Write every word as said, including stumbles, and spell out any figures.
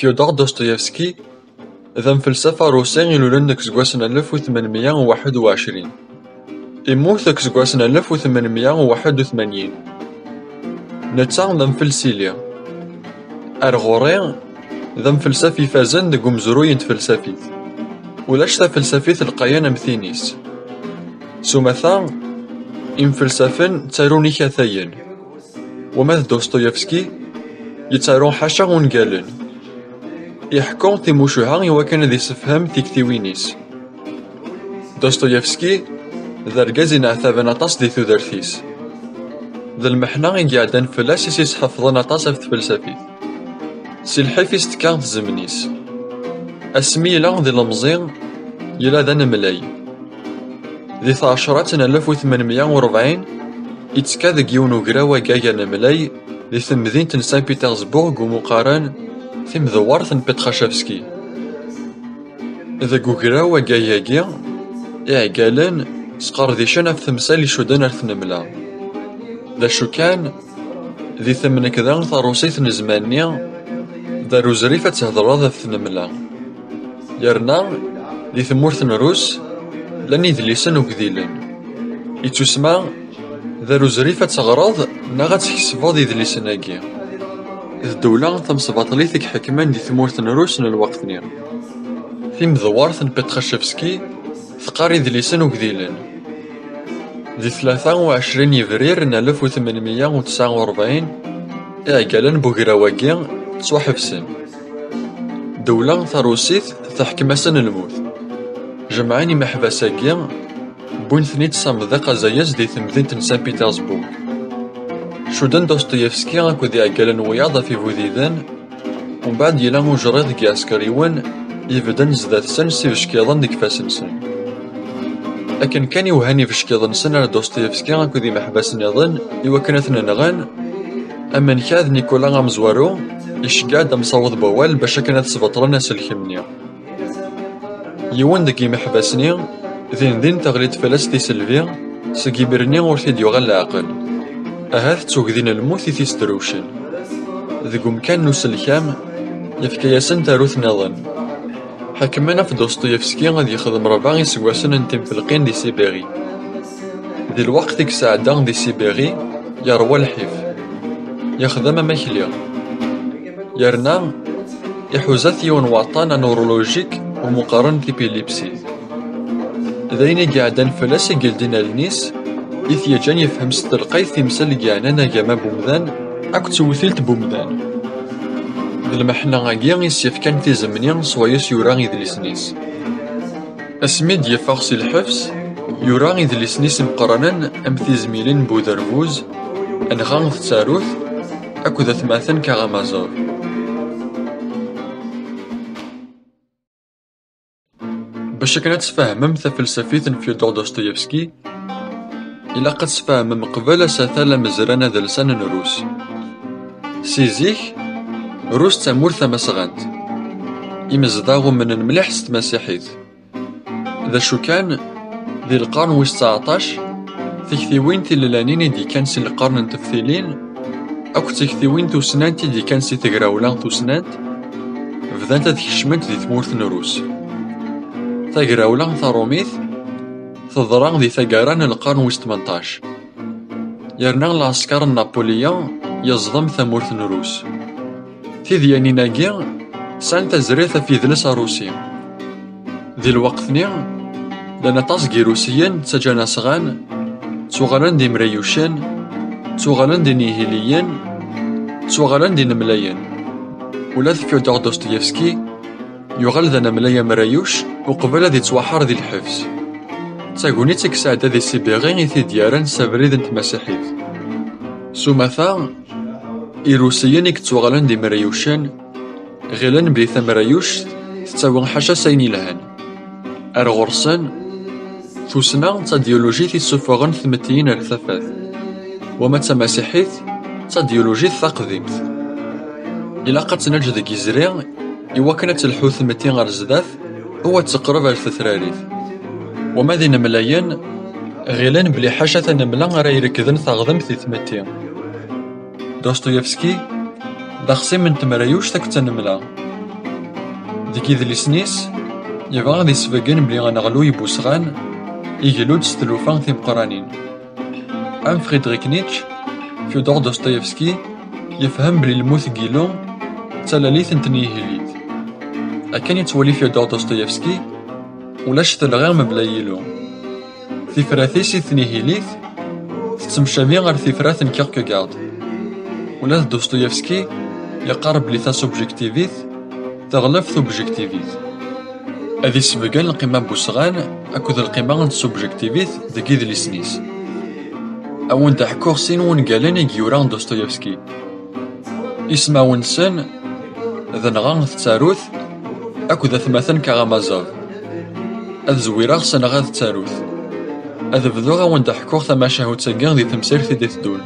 Fyodor Dostoyevsky d amfelsaf arusi ilulen deg useggas n alef u tmenmya u waḥed u ɛecrin. Immut deg useggas n alef u tmenmya u waḥed u tmanyin. Netta d amfelsili. Ar ɣur-i, d amfelsaf ifazen deg umezruy n tfelsafit. Ulac tafelsafit lqayen am tin-is. S umata, imfelsafen ttarun ikatayen. Wama d Dostoyevsky, yettaru ḥaca ungalen. Iḥekku timucuha i wakken ad isefhem tiktiwin-is. Dostoyevsky d argaz ineɛtaben aṭas di tudert-is. D lmeḥna i iɛeddan fell-as i s-isḥefḍen aṭas ɣef tfelsafit. Si lḥif i s-tekka tzemni-s. Asmi yella d ilemẓi, yella d anemlay. Di tɛecrat n alef u tmenmya u rebɛin, ittekka deg yiwen ugraw agag anemlay di temdint n Saint Petersburg umi qqaren timdewwert n Petrachevsky. Deg ugraw agag-agi, iɛeggalen sqerdicen ɣef temsal icudden ar tnemla. D acu kan, di temnekda tarusit n zzman-nni, d aruzrif ad thedreḍ ɣef tnemla. Yerna, di tmurt n Rus, llan idlisen ugdilen. Ittusma, d aruzrif ad teɣreḍ neɣ ad tkesbeḍ idlisen-agi. D ddewla tamesbaṭlit i iḥekmen di tmurt n Rus n lweqt-nni. Timdewwert n Petrachevsky teqqar idlisen ugdilen. Di tlata u ɛecrin yebrir n alef u tmenmya u tesɛa u rebɛin, iɛeggalen n ugraw-agi ttwaḥebsen. Ddewla tarusit teḥkem-asen lmut. Jemɛen imeḥbas-agi, wwin-ten-id s amḍiq azayez di temdint n Saint Petersburg. Cudden Dostoyevsky akked iɛeggalen wiyaḍ ɣef ibudiden, umbeɛd yella ujriḍ deg iɛeskriwen ibedden zdat-sen s ibeckiḍen deg ifassen-nsen. Akken kan i whan ibeckiḍen-nsen ar Dostoyevsky akked imeḥbas nniḍen i wakken ad ten-nɣen, amenkad Nicolas amezwaru iceggeɛ-d amsaweḍ n wawal bac akken ad sbeṭlen aselkem-nni. Yiwen deg imeḥbas-nni, din din teɣli-d fell-as tiselbi, seg imir-nni ur t-id-yuɣal leɛqel. Ahat d tugdi n lmut i t-isdrewcen. Deg umkan n uselkam, yefka-yasen tarut nniḍen. Ḥekmen ɣef Dostoyevsky ad yexdem rebɛa iseggasen n timfelqin di Sibiri. Di lweqt i yesɛedda di Sibiri, yerwa lḥif. Yexdem amakli. Yerna iḥuza-t yiwen waṭṭan anurulujik umi qqaren tipilipsi. D ayen i iɛeddan fell-as i yeldin allen-is, i t-yeǧǧan yefhem s telqayt timsal i yeɛnan agama n umdan akked tewtilt n umdan. D lmeḥna-agi i s-yefkan tizemni swayes yura idlisen-is. Asmi d-yeffeɣ si lḥebs, yura idlisen-is imeqqranen am tizmilin n uderbuz, Anɣa d tarut akked atmaten Karamazov. Bac akken ad tfehmem tafelsafit n Fyodor Dostoyevsky, ilaq ad tfehmem qbel asatal amezran adelsan n Rus. Si zik, Rus d tamurt tamasɣant. Imezdaɣ umnen mliḥ s tmasiḥit. D acu kan, di lqern wis tseɛṭac, tiktiwin tilellanin i d-yekkan si lqern n teftilin akked tiktiwin tussnant i d-yekkan si tegrawla tussnant, bdant ad kecment di tmurt n Rus. Tagrawla taṛumit teḍra di taggara n lqern wis tmenṭac, yerna lɛesker n Napuliya yeẓdem tamurt n Rus. Tidyanin-agi sɛant azrirt ɣef yidles arusi. Di lweqt-nni, llan aṭas n Yirusiyen ttaǧǧan asɣan, ttuɣalen d imrayucen, ttuɣalen d inihiliyen, ttuɣalen d inemlayen. Ula d Fyodor Dostoyevsky yuɣal d anemlay amrayuc uqbel ad ittwaḥer di lḥebs. D tagnit i yesɛedda di Sibiri i t-id-yerran s abrid n tmasiḥit. S umata, Irusiyen i yettuɣalen d imrayucen, ɣilen belli tamrajuct tettawi ḥaca s ayen yelhan. Ar ɣur-sen, tussna d tadyulujit i ssuffuɣen tmettiyin ar tafat, wama d tamasiḥit d tadyulujit taqdimt. Ilaq ad tt-neǧǧ deg yizri i wakken ad telḥu tmetti ar zdat u ad teqreb ar tetrarit. Wama d inemlayen, ɣilen belli ḥaca tanemla ara irekden taɣdemt di tmetti. Dostoyevsky d axṣim n temrayuct akked tanemla. Deg yidlisen-is, yebɣa ad isbeggen belli aneɣluy n Busɣan igellu-d s tlufa timeqqranin. Am Friedrich Nietzsche, Fyodor Dostoyevsky yefhem belli lmut n Yillu d talalit n tnihilit. Akken yettwali Fyodor Dostoyevsky, ulac telɣi mebla Yillu. Tifrat-is i tnihilit tettemcabi ar tifrat n Kierkegaard. Ula d Dostoyevsky yeqqar belli tasubjektivit teɣleb tubjektivit. Ad isbeggen lqima n Busɣan akked lqima n tsubjektivit deg yidlisen-is. Ad wen-d-ḥkuɣ sin wungalen i yura Dostoyevsky. Ismawen-nsen d Nɣa tettarut akked Atmaten Karamazov. Ad zwireɣ s Nɣa tettarut. Ad bduɣ ad wen-d-ḥkuɣ tamacahut-agi di temsirt i d-iteddun.